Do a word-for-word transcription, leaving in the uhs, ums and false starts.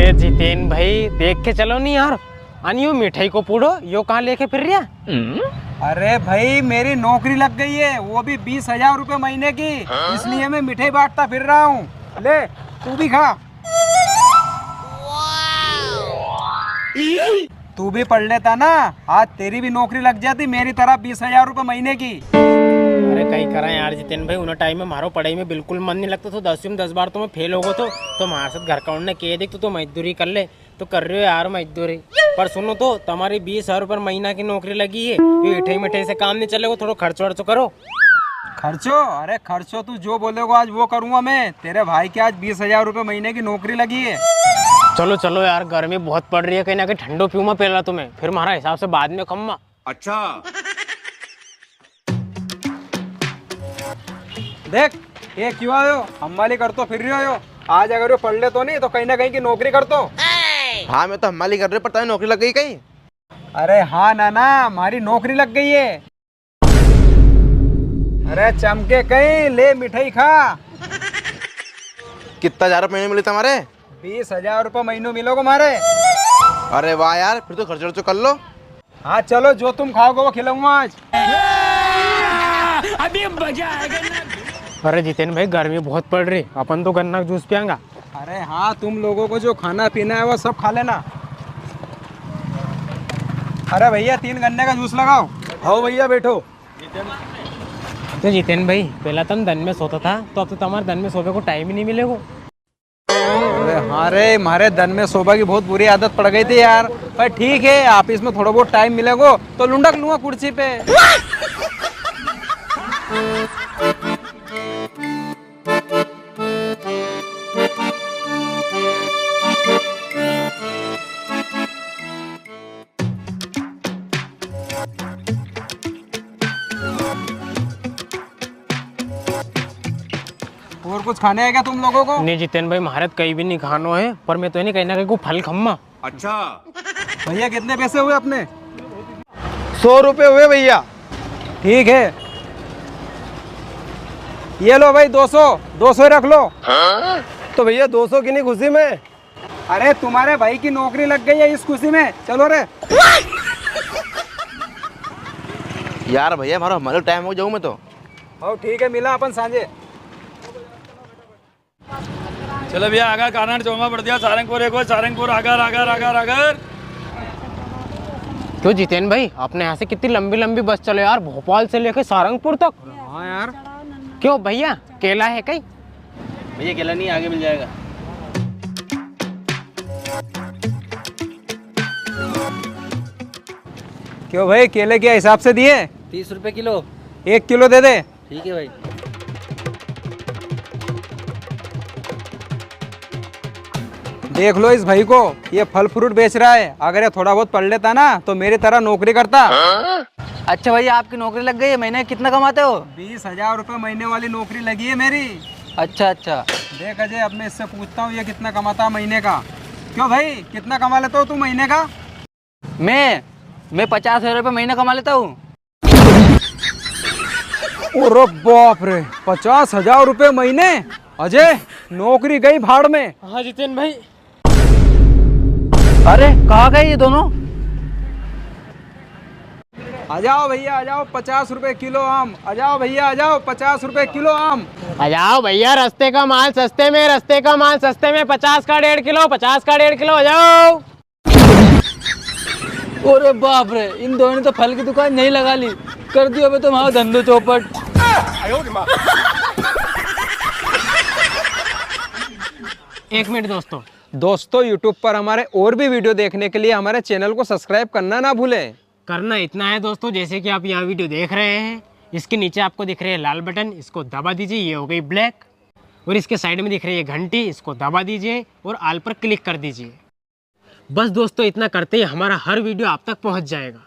ए जितेन भाई, देख के चलो नी यार, अन यो मिठाई को पूड़ो, यो कहाँ लेके फिर रिया? अरे भाई, मेरी नौकरी लग गई है, वो भी बीस हजार रुपए महीने की, इसलिए मैं मिठाई बांटता फिर रहा हूँ। ले, तू भी खा। तू भी पढ़ लेता ना, आज तेरी भी नौकरी लग जाती मेरी तरह बीस हजार रुपए महीने की। अरे कई करा यार जितेन भाई, उन टाइम में म्हारो पढ़ाई में बिल्कुल मन नी लगतो थो, दसवीं में दस बार तो मैं फेल हो गयो थो, तो म्हारे साथ घर का उनने कह दी, तू तो मजदूरी कर ले, तो कर रहे हो यार मजदूरी। पर सुनो तो, तुम्हारी बीस हजार रुपये महीना की नौकरी लगी है, ये इठे मिठे से काम नहीं चलेगा, थोड़ो खर्चो वर्चो करो। खर्चो? अरे खर्चो तू जो बोलेगो आज वो करूंगा मैं। तेरे भाई के आज बीस हजार रुपये महीने की नौकरी लगी है। चलो चलो यार, गर्मी बहुत पड़ रही है, कहीं ना कहीं ठंडो पीऊंगा पहला तुम्हें, फिर म्हारा हिसाब से बाद में कम्मा। अच्छा। देख, ये क्यों आयो? हमाली करतो फिर रह्यो यो। आज अगर यो पढ़ लेतो नी तो कहीं ना कहीं की नौकरी करतो। हाँ, मैं तो हमाली कर रही, पर तारी नौकरी लग गई कहीं? अरे हाँ नाना, म्हारी नौकरी लग गई है। अरे चमके कहीं, ले मिठाई खा। कितना हजार रुपये महीने मिले तुम्हारे? बीस हजार रुपये महीनो मिलोगो म्हारे। अरे वाह यार, फिर तो खर्चो वर्चो कर लो। हाँ चलो, जो तुम खाओगे वो खिलाऊंगा आज। अभी मजा आएगा ना। अरे जितेन भाई, गर्मी बहुत पड़ रही, अपन तो गन्ना का जूस पियांगा। अरे हाँ, तुम लोगों को जो खाना पीना है वो सब खा लेना। अरे भैया, तीन गन्ने का जूस लगाओ। आओ भैया, बैठो। तो जितेन भाई, पहला तुम दन में सोता था, तो अब तो तुम्हारे दन में सोवे को टाइम ही नहीं मिलेगो। अरे हाँ रे, म्हारे दन में सोबा की बहुत बुरी आदत पड़ गई थी यार। पर ठीक है, ऑफिस में थोड़ा बहुत टाइम मिलेगो तो लुंडक लूंगा कुर्सी पे। और कुछ खाने है क्या तुम लोगों को? नहीं जितेन भाई, म्हारे तो कई भी नहीं खानो है, पर मैं तो है नी कहीं ना कहीं को फल खम्मा। अच्छा। भैया, कितने पैसे हुए अपने? सौ रुपए हुए भैया। ठीक है, ये लो भाई, दो सौ, दो सौ रख लो। हाँ? तो भैया, दो सौ की नहीं खुशी में। अरे, तुम्हारे भाई की नौकरी लग गई है इस खुशी में। चलो रे। यार भैया, म्हारो हमारे टाइम हो, जाऊँ मैं तो। हाँ, ठीक है, मिला अपन सांझे। चलो भैया, आगर कानाड़ चौमा पड़ दिया, सारंगपुर एक बार, सारंगपुर आगर, आगर, आगर, आगर। क्यों जितेन भाई, अपने यहाँ से कितनी लंबी लंबी बस चले यार, भोपाल से लेके सारंगपुर तक। हाँ यार। क्यों भैया, केला है कई? भैया, केला नहीं, आगे मिल जाएगा। क्यों भाई, केले क्या हिसाब से दिए? तीस रुपए किलो। एक किलो दे दे। ठीक है भाई। देख लो इस भाई को, ये फल फ्रूट बेच रहा है। अगर ये थोड़ा बहुत पढ़ लेता ना, तो मेरी तरह नौकरी करता। अच्छा भैया, आपकी नौकरी लग गई है, महीने कितना कमाते हो? बीस हजार रुपये महीने वाली नौकरी लगी है मेरी। अच्छा, अच्छा। देख अजय, अब मैं इससे पूछता हूँ, ये कितना कमाता है महीने का। क्यों भाई, कितना कमा लेता हो तू महीने का? मैं, मैं पचास हजार रुपये महीना कमा लेता हूँ। अरे बाप रे, पचास हजार रुपये महीने? अजय, नौकरी गई भाड़ में। हाँ जितेन भाई। अरे, कहाँ गए ये दोनों? आ जाओ भैया, आ जाओ, पचास रुपए किलो आम। आ जाओ भैया, आ जाओ, पचास रुपए किलो आम। आ जाओ भैया, रास्ते का माल सस्ते में, रास्ते का माल सस्ते में, पचास का डेढ़ किलो, पचास का डेढ़ किलो, आ जाओ। अरे बाप रे, इन दोनों ने तो फल की दुकान नहीं लगा ली, कर दियो अबे तुम्हारा धंधो चौपट। एक मिनट दोस्तों। दोस्तों, YouTube पर हमारे और भी video देखने के लिए हमारे channel को subscribe करना ना भूलें। करना इतना है दोस्तों, जैसे कि आप यह video देख रहे हैं, इसके नीचे आपको दिख रहे हैं लाल button, इसको दबा दीजिए, ये हो गई black। और इसके side में दिख रही है घंटी, इसको दबा दीजिए और all पर click कर दीजिए। बस दोस्तों, इतना करते ही हमारा हर video आप तक पहुंच जाएगा।